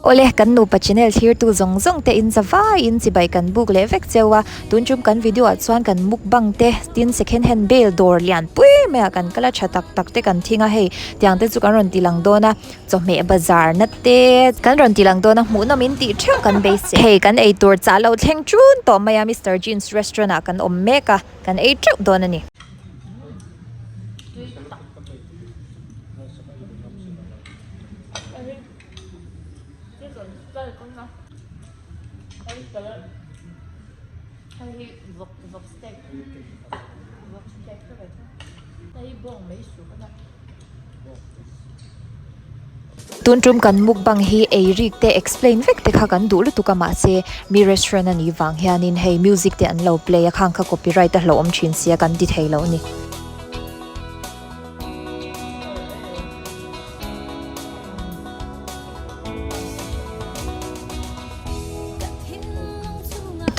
Awle, kan nupa channel thlirtu zawng zawng te in za vaiin chibai kan buk leh vek cheu a, tun tum kan video ah chuan kan mukbang te tin second hand bel dawr lian pui mai ah kan kal a tha tak tak te kan thing a hei tiang te chu kan rawn ti lang dawn a. Chawhmeh bazar na te kan rawn ti lang dawn a, hmuhnawm in tih theuh kan beisei. Hei kan ei tur chah lo thleng tun tawh mai a, Mister Jeans restaurant ah kan awm mek a, kan ei teuh dawn a ni. Tun tum kan mukbang hi ei rik te explain vek te kha kan duh lutuk a mahse mi restaurant a nih vang hianin hei music te an lo play a khang kha copyright a hlauhawm thin sia kan ti thei lo a ni.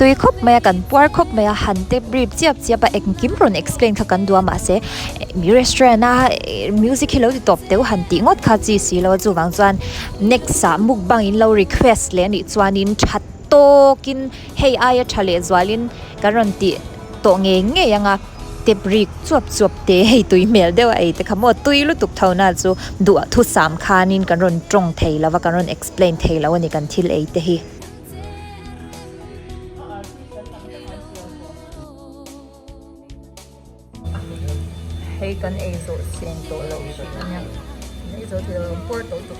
Tui khawp mai a kan puar khawp mai a han tep rip chiap chiap a engkim rawn explain kha kan duh a mahse mi restaurant a music hi lo ti tawp teuh han tih ngawt kha chi si lo a chuvang chuan next ah mukbang in lo request leh anih chuanin tha tawkin hei aia tha leh zualin kan rawn tih tawh ngei ngei ang a tep rik chuap chuap te hei tui hmel deuh a ei te kha maw tui lutuk tho na chu duh thusam khanin kan rawn tawng thei lo va kan rawn explain thei lo a ni kan thil ei te hi. Hei kan ei zawh seng tawh lo thin a nia kan ei zawh thei lo rawn puar tawh tuk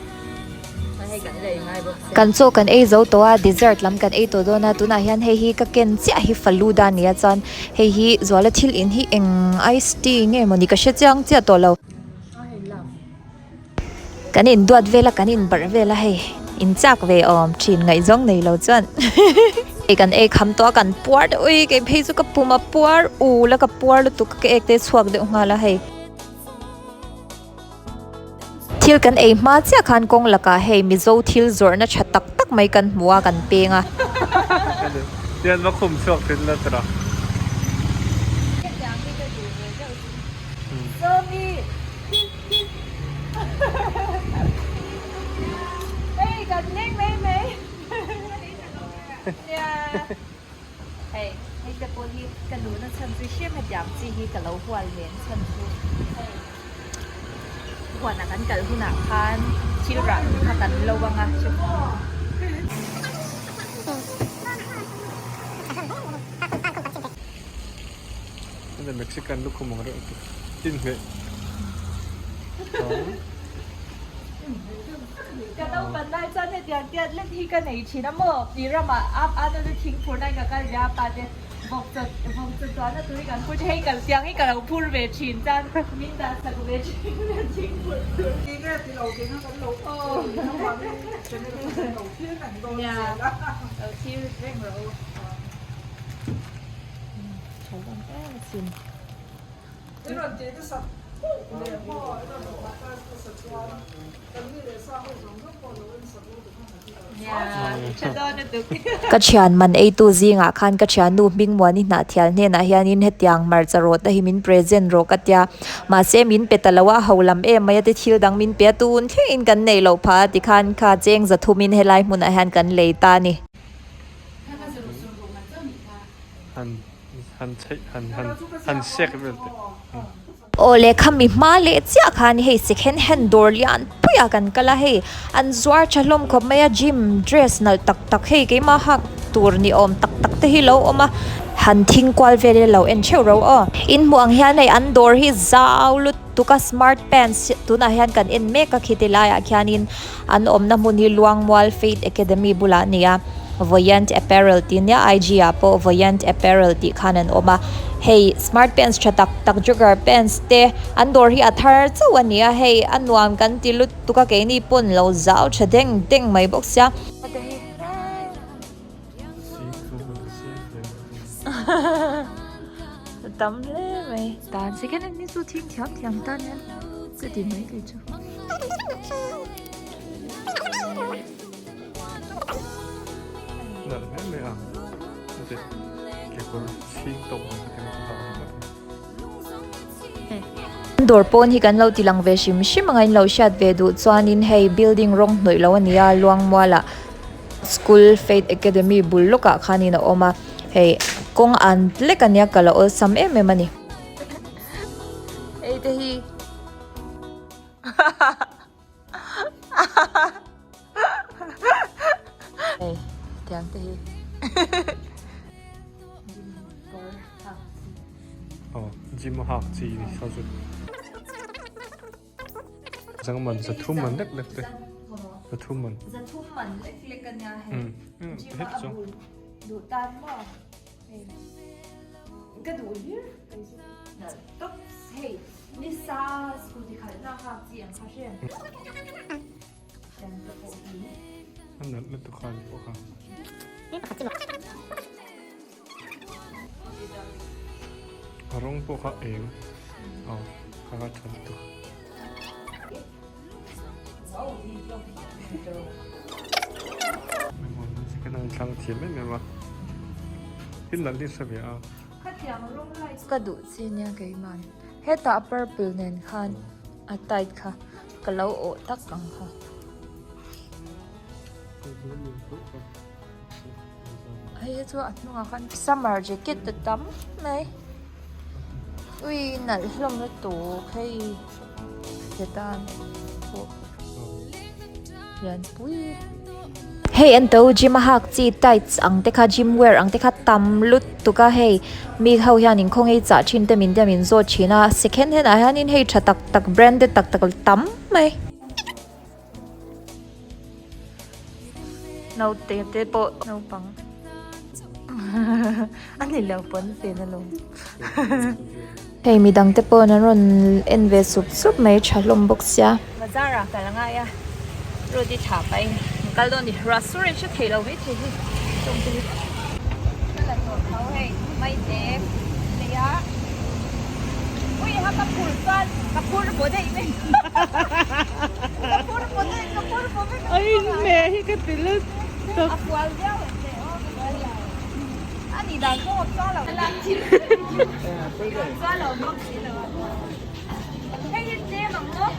a hei kan la ei ngai bawk sia. Kan chaw kan ei zo tawh a dessert lam kan ei tawh dawn a tunah hian hei hi ka ken chiah hi faluda a ni a chuan hei hi zuala thil in hi eng ice tea nge mawni ka hre chiang chiah tawh lo. Kan in duat vel a kan in barh vel a hei in chak ve awm thin ngaihzawng nei lo chuan hei kan ei kham tawh a kan puar deuh ui kei phei chu ka pum a puar ul a ka puar lutuk ka ek te chhuak deuh nghal a hei thil kan ei hma chiah khan kawng lakah hei mizo thil zawrhna tha tak tak mai kan hmu a kan peng a. Hei kan leng mai mai nia hei hei te pawh hi ka nuhna chhan chu hriam hetiang chi hi ka lo hual ve ang chhan chu hei huanah kan kal hunah khan thil rah kha kan lo ang a. Mexican lukhum ang reuh chu inhmeh Ka naupan lai chuan hetiang tiat lek hi ka nei thin a maw ti ramah ap a nula thingphur na in ka kal ve a pa te vawk chaw vawk chaw chuan a tui kan phur hei kal tiang hi ka lo phur ve thin chuan min dah sak ve thin a thingphur tur Tinge ti lo tinga kan lo lo thlir reng dawn zel a lo thlir reng rawh u. Ka thian man eitu zingah khan ka thiannu Hmingmuani Hnahthial hnenah hianin hetiang hmarcha rawt a hi min present rawh ka tia. Mahse min pe ta lo a, ho lam em mai a ti thil dang min pe a, tun thlengin kan neih loh phah a tikhan kha cheng zathumin helai hmunah hian kan lei ta a ni. Aw le khami hma leh chiah khan hei second hand dawr lian pui a kan kal a hei an zuar tha hlawm khawp mai a gym dress nalh tak tak hei keimah hak tur ni awm tak tak te hi lo awm a han thing kual vel ila lo en theuh ro aw. In hmuh ang hian hei an dawr hi zau lutuk a smart pants tunah hian kan en mek a khiti laiah khianin an awmna hmun hi Luangmual Faith Academy bulah a ni a, Voyant Apparel tih nia IG ah pawh Voyant Apparel tih khan an awm a, hei smart pants tha tak tak jogger pants te an dawr hi a thar chauh a ni a, hei a nuam kan ti lutuk a keini pawn lo zau tha deng deng mai bawk sia. Tam hle mai. Tan second hand hi chu thing thiam thiam tan hian ka ti mai kei chu. te kekawr chhing tawp ang te kha ha ang ringawt a ni. Dawr pawn hi kan lo ti lang ve hrim hrim anga in lo hriat ve duh chuanin hei building rawng hnawih lo a ni a Luangmualah School Faith Academy bul lawkah khanin a awm a hei kawng an lek a nia ka la awlsam em em a ni. Hei te hi. Hei tiang te hi. Aw gym a hak chi ni sa chu. Zang man zathum man lek lek te. Zathum man. Zathum man lek lek a nia hei. Gym a bul duh tan maw. Hei ka duh hlir kei chu. Tops hei. Nisa scooty khalhna hak chi ang kha hrem Hrem te pawh hi. A nalh lutuk kha ni pawh kha. A rawng pawh kha eng aw kha kha tha lutuk. Second hand thlang thiam em em a. Thil nalh hi hre ve a. Ka duh chi nia keimah. Hetah purple nen khan a tight kha ka lo awh tak ang kha. Hei hi chu a hnungah khan summer jacket a tam mai. Ui nalh hlawm lutuk hei hetan pawh. Lianpui. Hei an to gym a hak chi tights ang te kha gym wear ang te kha tam lutuk a hei mi ho hian in khaw ngei chah thin te min te min zawt thin a second hand ah hian in hei tha tak tak branded tak tak tam mai. Naute te pawh naupang a ni lo pawn fen alawm. Hei midang te pawh an rawn en ve sup sup mai tha hlawm bawk sia. Bazar ah kal angai a road hi tha pahin an kal dawn a ni restaurant hre thei lo mai thei hi tawng te hi ka la tawh tho hei mai te lei a ui ha ka phur chuan ka phur pawh daih mai ka phur pawh daih ka phur pawh vek a in hmeh hi ka ti lutuk a kual viau em le aw ka kual lo. A nih dan pawh a chuang lo lak thil chuang lo bawk si lo a hei hi tlem ang maw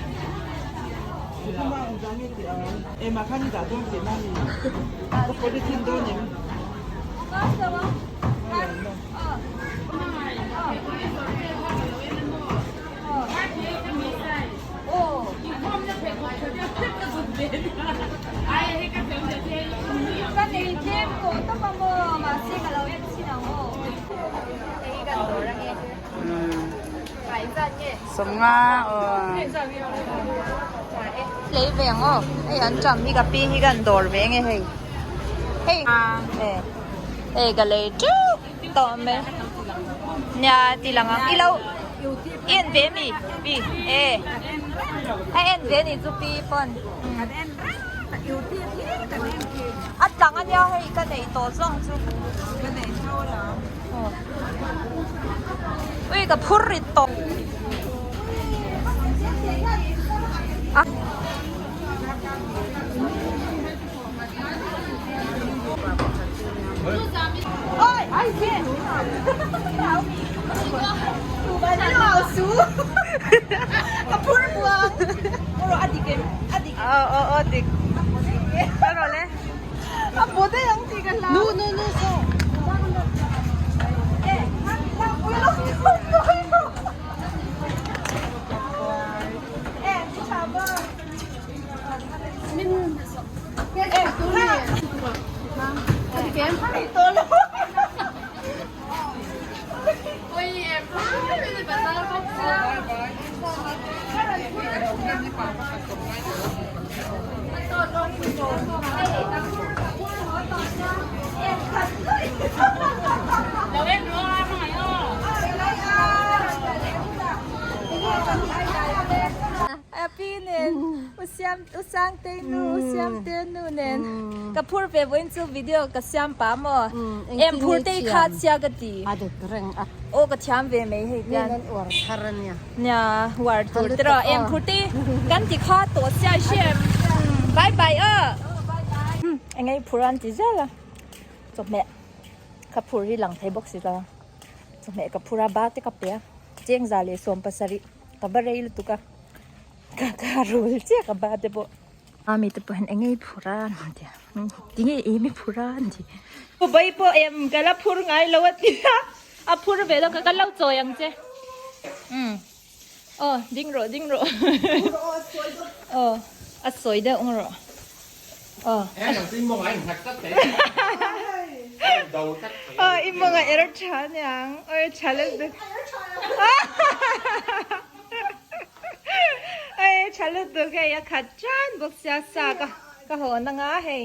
Ka nei tlem tawh tawp a maw mahse ka lo en chin ang aw. Hei kan dawr ange. Kai zat nge? Sawmnga aw. Lei ve ang aw. Hei an ṭam hi ka pi hi kan dawr ve nge hei. Hei. Hei ka lei ṭeuh tawh mai. Nia ti lang ang. I lo en ve mi pi e. A en ve ni chu pi pawn. A tlang a nia hei ka nei tawh zawng chu. Ka nei tho lo. Ui ka phur rit tawh. Happy nen u siam u sang te nu u siam te nu nen ka phur ve vawiin chu video ka siam pah maw em phur te hi kha chhia ka ti aw ka thiam ve mai hei hian nia uar tur te rawh em phur te kan ti kha tawh sia hrem bye bye aw eng nge i phur a an ti zel a chawhmeh. Ka phur hi lang thei bawk si lo a, chawhmeh ka phur a ba te ka pe a, cheng 170 ka va rei lutuk a, ka ka rul chiah ka ba te pawh. Ami te pawh hian eng nge i phur a an ti a, tinge em i phur a an ti. Dubai pawh em ka la phur ngai lo a ti a, a phur ve lo ka ka lo chawi ang che. Umm aw ding rawh ding rawh aw a sawi deuh ang rawh aw. Aw i mawng a er tha aniang aw e tha lutuk aw e tha lutuk hei a khat tan bawk sia sa ka ka hawn anga hei.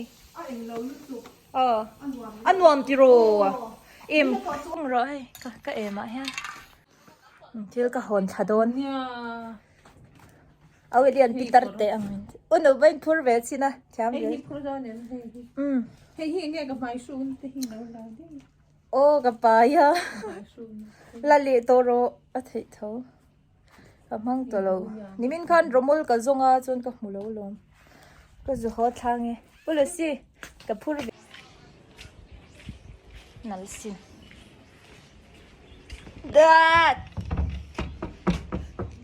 Aw a nuam tiraw em rawh hei ka ka em ah hian. Thil ka hawn thla dawn. Au Elian pitar te ang min ti. U nu vain phur ve chin a thiam ve. Hei hi phur dawn em hei hi. Um. Hei hi nge ka hmai hrun te hi lo la ding. Aw ka pai a. La leh tawh rawh a theih tho. Ka hmang tawh lo. Nimin khan rawmawl ka zawng a chuan ka hmu lo lawm. Ka zu haw thlang e. U Lucy ka phur ve. Nal sin. Dad!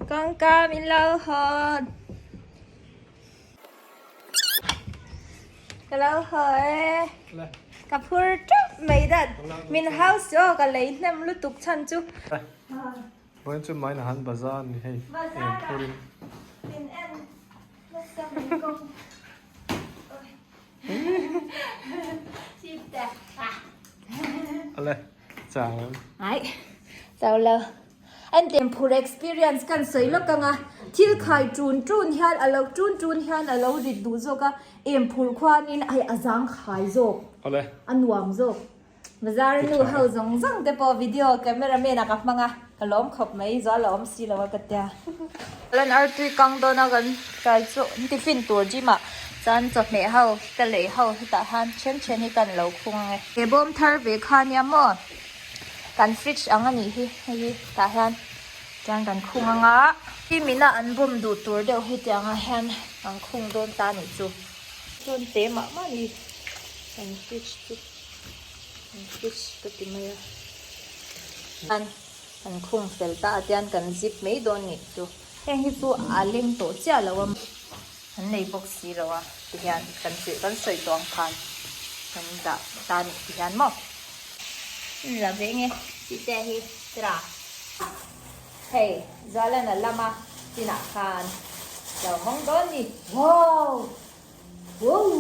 Kawngka min lo hawn. Ka lo haw e. Ka phur teuh mai dad. Min house aw ka lei hnem lutuk chhan chu. Vawiin chu mai na han bazar a ni hei. Bazar ah min en nasa mai kawng. Ale chang em. Ai chau lo. An tem phur experience kan sawi lawk anga thil khai tun tun hian alo tun tun hian alo rit duh zawk a em phur khuanin ai a zang khai zawk. Ale. A nuam zawk. Bazar nu ho zawng zawng te pawh video camera man ah ka hmang a, ka lawm khawp mai, zual a awm si lo a ka tia. Lan artui kang dawn a kan tlai chu an tiffin tur gym ah chuan chawhmeh ho ka lei ho hetah hian then then hi kan lo khung ang e. He bawm thar ve kha nia maw kan fridge ang a nih hi hei hi tah hian chuan kan khung ang a, hi mina an bawm duh tur deuh hetiang ah hian an khung dawn ta a nih chu. Chuan te mah mah a ni kan fridge chu. An fridge ka ti mai a an an khung fel ta a tian kan zip mai dawn nih chu heng hi chu a leng tawh chiah lo a an nei bawk si lo a ti hian kan chilh kan sawi tawh ang khan kan dah ta nih ti hian maw la ve nge tih te hi tira hei Zualana lama chinah khan lo hawng dawn ni wow wow.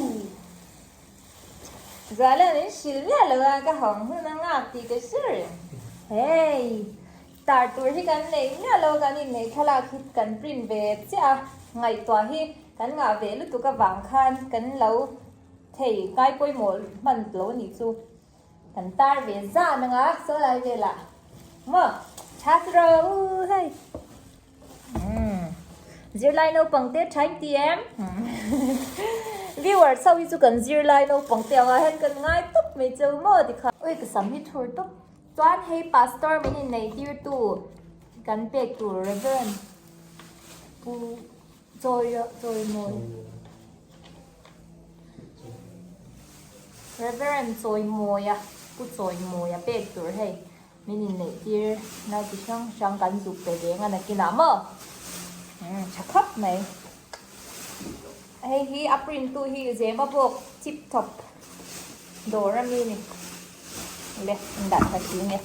Zualan in hrilh miah lo a ka hawng hun a ngak tih ka hre reng. Hey! Tar tur hi kan neih miah lo kan inneih thlalak hi kan print ve chiah a, ngaihtuah hi kan ngah ve lutuk avang khan kan lo thei ngai pawimawh hman lo a nih chu. Kan tar ve zan anga saw lai velah maw tha chu ro u hei. Zirlai naupang te tha in ti em? Viewers ho hi chu kan zirlai naupang te anga hian kan ngai tawp mai cheu maw ti kha. Ui ka sam hi thur tawp. Chuan hei pastor min inneih tir tu kan pek tur Reverend Pu Chawi Chawimawi Reverend Chawimawia Pu Chawimawia pek tur hei. Min inneih tir na chi hrang hrang kan zuk pe ve nga nakinah maw? Umm tha khawp mai. Hei hi a print tu hi Zema bawk tip top dawr ami ni. Le in dah tha si nge.